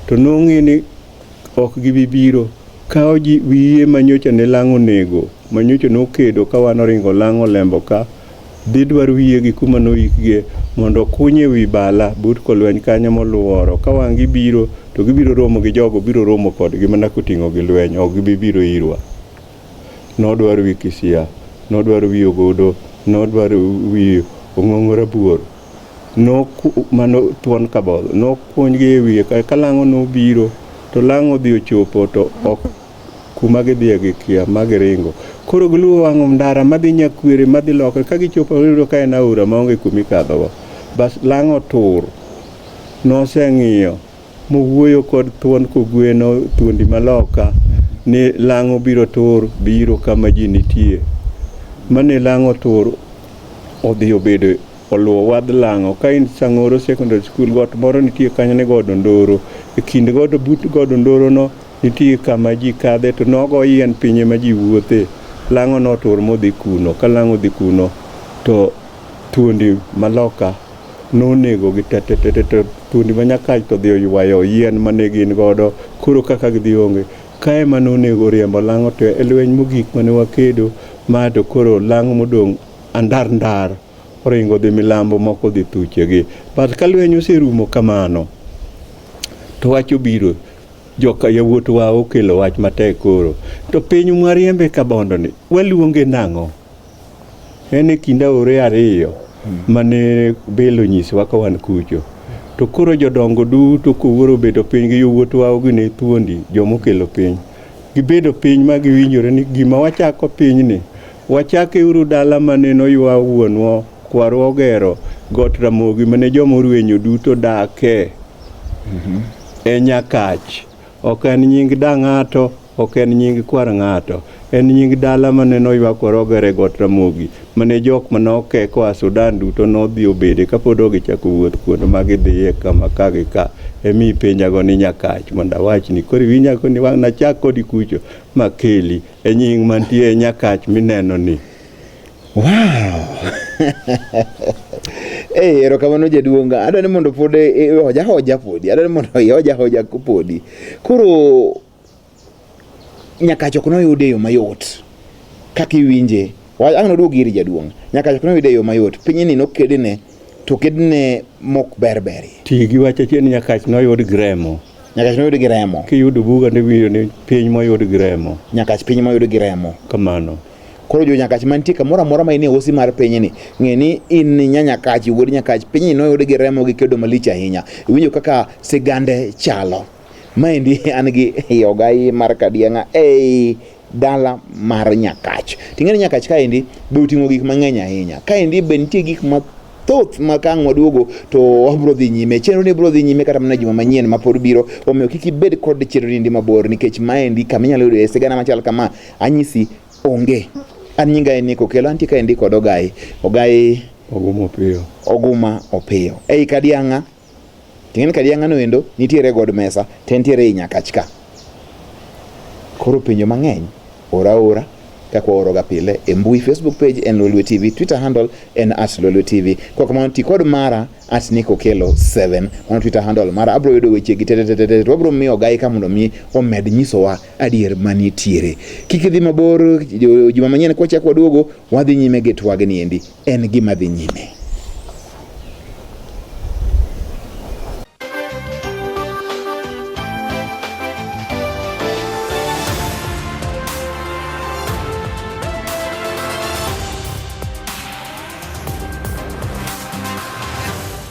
Speaker 2: To nong'e ni ok gibi biro. Kawo ji wiye manyocha ne Lang'o onego, manyocha nokedo ka wan oringo Lang'o olembo ka, dhi dwar wiye gi kuma noikgie mondo okuny e wi bala but kolweny kanyo moluoro. Ka wang' gibiro to gibiro romo gi jogo biro romo kodgi mana koting'o gi lweny, ok gibi biro irwa. Nodwar wi Kisia, nodwar wi Ogodo, nodwar wi Ong'ong'o Rabuor. Noku, mano thuon Kabodho, nokuonygi e wiye ka, ka Lang'o nobiro to Lang'o odhi ochopo to ok kuma gidhiye gikia ma giringo. Koro giluwo wang' ndara madhi Nyakwere madhi loka ka gichopo giyudo ka en aora maonge kuma ikadhogo. Bas Lang'o tur noseng'iyo mowuoyo kod thuon kogweno thuondi maloka ni Lang'o biro tur biro kama ji nitie. Mane Lang'o tur odhi obedo oluwo wadh Lang'o. Ka in Sang'oro Secondary School, got moro nitie kanyo ni God Ondoro. E kind god but God Ondoro no nitie kama ji kadhe to nogo yien piny ema ji wuothe. Lang'o notur modhi kuno. Ka Lang'o odhi kuno to thuondi maloka nonego gi te te te te to thuondi ma Nyakach to odhi oywayo yien mane gin godo. Koro kaka gidhi onge. Kae ema nonego riembo Lang'o to e lweny mogik mane wakedo ma to koro Lang'o modong' andar ndar oringo dhi milambo moko dhi thuchegi. But ka lweny oserumo kamano to wach obiro joka yawuotwa okelo wach matek koro. To piny mwariembe kabondo ni waluonge nang'o? En e kind aore ariyo mane Bill onyisowa ka wan kucho. To koro jodongo duto kowuoro obedo piny gi yawuotwa gi ne thuondi jomokelo piny. Gibedo piny ma giwinjore ni gima wachako pinyni wachake uru dala mane noywa wuonwa kwarwa ogero got Ramogi mane joma orwenyo duto dake e Nyakach. Ok en nying da ng'ato, ok en nying kwar ng'ato. En nying dala mane noywa kwarwa ogero e got Ramogi mane jok mane oke koa Sudan duto nodhi obede kapod ok gichako wuoth kuond ma gidhiye kama ka gi ka. Emi ipenjago ni Nyakach mondo awachni. Koro iwinja ni wang' nachak kodi kucho makeli e nying mantie e Nyakach mineno ni.
Speaker 1: Wow. Eh, erokamano jaduong'. Adwa ni mondo pod hoja hoja podi. Adwa ni mondo ihoja hoja podi. Koro Nyakach ok noyud e yo mayot kaka iwinje. Ang' noduog iri jaduong'. Nyakach ok noyud e yo mayot. Pinyni nokedne to kedne mok ber berie.
Speaker 2: Ti gi wach achiel ni Nyakach noyud gi remo.
Speaker 1: Nyakach noyud gi remo.
Speaker 2: Kiyudo buga niwinjo ni piny moyud gi remo.
Speaker 1: Nyakach piny moyud gi remo.
Speaker 2: Kamano.
Speaker 1: Koro jo Nyakach mantie kamoro amora ma in e hosi mar pinyni, ng'e ni in nya Nyakach, wuod Nyakach, pinyni noyud gi remo gi kedo malich ahinya. Iwinjo kaka sigande chalo. Maendi an gi ogai mar Kadiang'a ei dala mar Nyakach. Ting'e ni Nyakach kaendi be oting'o gik mang'eny ahinya. Kaendi be nitie gik mathoth ma ka ang' waduogo to wabro dhi nyime. Chenro ni bro dhi nyime kata mana juma manyien ma pod biro. Omiyo kik ibed kod chenro ni mabor nikech maendi kama inyalo yudo e sigana machal kama anyisi onge. An nyinga en Nick Okello, antie kaendi kod Ogai. Ogai
Speaker 2: Oguma Opiyo.
Speaker 1: Oguma Opiyo. Ei Kadiang'a, ting'eni Kadiang'a no endo nitiere god mesa to entiere ei Nyakach ka. Koro penjo mang'eny ora ora kaka waoroga pile e mbui Facebook page en Lolwe TV, Twitter handle en at Lolwe TV. Kok kamano ti kod mara at Nick Okello 7 mano Twitter handle mara. Abro yudo weche gi te te te te, wabro miyo Ogai ka mondo mi omed nyisowa adier manitiere. Kik idhi mabor, juma manyien kwachako waduogo wadhi nyime gi twagni endi en gima dhi nyime.